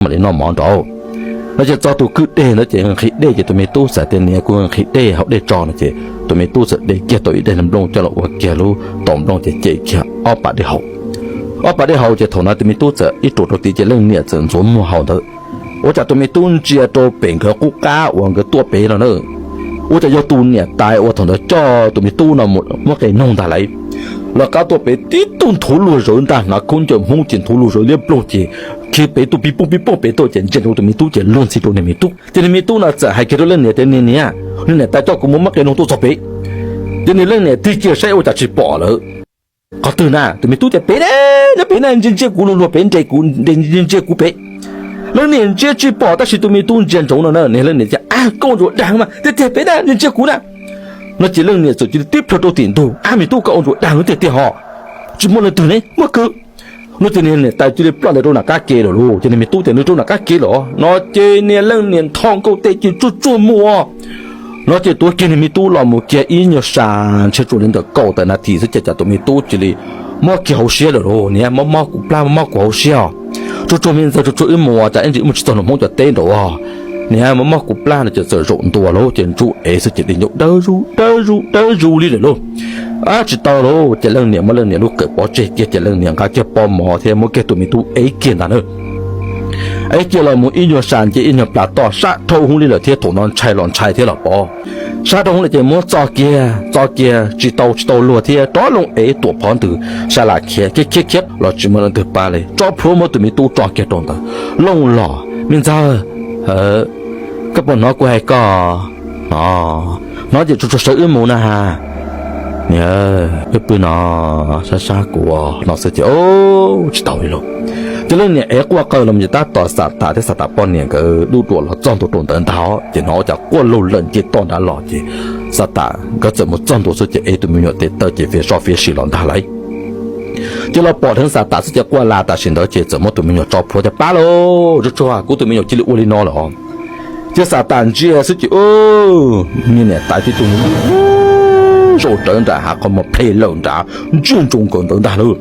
mam li noj mov nrov. No ces txog tus kwj deg ntawd ces nqhis dej ces tus me tub txawm tias niam, kuv nqhis dej haus dej tso no ces tus me tub txawm de kiag tau ib daim nplooj coj los ua kiag lub taus nplooj ces cem kiag ob pas dej haus. Ob pas dej haus ces thaum no tus me tub txawm ib ruam rau tid ces leej niam txawm ntxuav muag haus ntawd. Ua cas tus me tub ntsia rau pem nkawd qub qab uas nkawd tuaj pem no na, ua cas yog tus niam tais uas thaum ntawd coj tus me tub no muab qe noog ntag lauj. Lawv qab tuaj pem tib tug nthuav luag zawv ntag, hnav khaub ncaws Hmoob ces nthuav luag zawv liab ploog ces khi pem tuaj pib pooj pib pooj pem tuaj ces ntsia rau tus me tub ces luag ntxhi rau niag me tub. Ces niag me tub no txawm hais kiag rau leej niam tias niam niam, niam tais coj kuv mus muab qe noog tuaj txog pem. Ces niag leej niam tig kiag saib ua cas tsis pom lawm. Qhov twg na? Tus me tub tias pem na, nyob pem na, ntsia ntsia kuv, luag luag pem, nres kuv, nres ntsia ntsia kuv pem. Leej niam ntsia tsis pom tab sis tus me tub ntsia ntsoov no na, niag leej niam tias a, koj ua ntsuas dag mas, tiag tiag pem na, ntsia ntsia kuv na. No ces leej niam txawm cia li tib plhaw rau tim ntug, a, me tub koj ua ntsuas dag tiag tiag ho, tsis muaj leej twg ne, muaj kawg. No ces niag niam tais cia li ploj ntais rau nram qab ke lawm lauj. Ces niag me tub tias nws rau nram qab ke lawm no ces niag leej niam nthos nkauj tes ces tsuag tsuag mus. No ces tuav kiag niag me tub los mus kiag ib nyuag sa, ntshe tsuas li ntawm kaum tawm nas this xwb ces cas tus me tub cia li mob kiag hauv siab lawm lauj. Niam, mob mob kuv plab, mob mob kuv hauv siab os. Tsuag tsuag me ntxawg, tsuag tsuag wb mus, tsam ib ntsis wb mus tsis txog nram Hmoob cov teb nraud os. Niam, mob mob kuv plab no ces txawm zaum ntua lauj, ces ntsuj ev xwb ces di ncauj dawb zuj dawb zuj dawb zuj li lawm lauj. Ab, tsis tau lauj, ces leej niam muab leej niam lub kawm pov tseg kiag ces leej niam nqa kiag pob mov thiab muab kiag tus me tub ev kiag ntag na. Ev kiag los mus ib nyuag sa nce ib nyuag plas toj, sab dhau hwv li lawm thiab, thaum no ntshai los ntshai thiab los pov. Sab dhau hwv lawm ces muab txo kiag txo kiag tsis tau tsis tau luag thiab rov loo ev tuam phov ntws, sab las khiav khiav khiav khiav los tsis muaj leej twg pab li. Tso plhuav muab tus me tub tso kiag rau ntawd. Looj los, me ntxawg, koj puas hnov kuv hais koj? Hnov ces tsuag tsuag sawv wb mus na has. Niam, wb pw no, sab sab kuv no xwb ces tsis tau li lauj. Ces leej niam ev quaj qw los ces tab tom Xatas thiab Xatas poj niam nkawd dub duam los txog ntua rau ntawd ntag. Ces hnov ua cas quaj laug lawm nce toj nrad los ces Xatas nkawd txawm mus txog ntua xwb ces ev tus me nyuam tes taw ces fiav soj fiav sim los ntag lauj. Ces los pom dheev Xatas xwb ces Quaj Las tam sim ntawd ces txawm muab tus me nyuam tso plhuav tias pab lauj, tsuag tsuag kuv tus me nyuam cia li ua li no lawm. Ces Xatas ntsia xwb ces niag niam tais tib tug zaum rawv nram hav qhov muag plhe lawm nrad, ntsia ntsoov nkawd ntawd ntag lauj.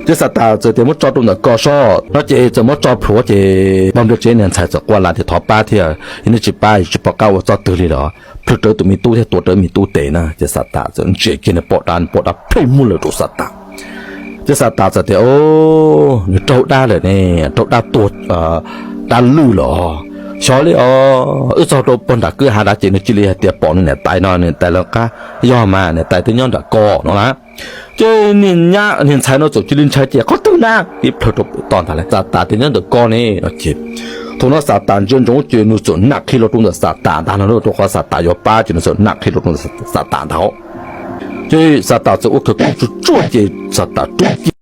Ces Xatas txawm tias muab tso rau ntawm ko sob no ces txawm muab tso plhuav ces pog npia tsev niag ntxhais txawm Quaj Las tias thov pab thiab, yog nej tsis pab tsis pom qab ua txoj twg li lawm. Plhws rawv tus me tub thiab tuav rawv me tub tes na ces Xatas txawm ntsia kiag niag poj dab, poj dab plhe muag lawm rau Xatas. Ces Xatas txawm tias, nws raug dab lawm ne, raug dab tuag, dab lwj lawm. Xyov li os, wb txog rau pog nram kwj ha dab ces nws cia li hais tias pom nws niam tais no, niam tais lawv qab, yog mas niam tais twb nyob nram ko no na. Ces niag ntxhais no txawm cia li ntshai ces qhov twg na, tib plhws rau pem toj ntag lauj. Xatas tias nyob ntawm ko ne no ces thaum no Xatas ntsia ntsoov ces nws txawm nam qhi los rau ntawm Xatas ntag no, rau qhov Xatas yuav pab ces nws txawm nam qhi los rau ntawm Xatas ntag. Ces Xatas txawm ua khawv koob tsuag tsuag ces Xatas rub kiag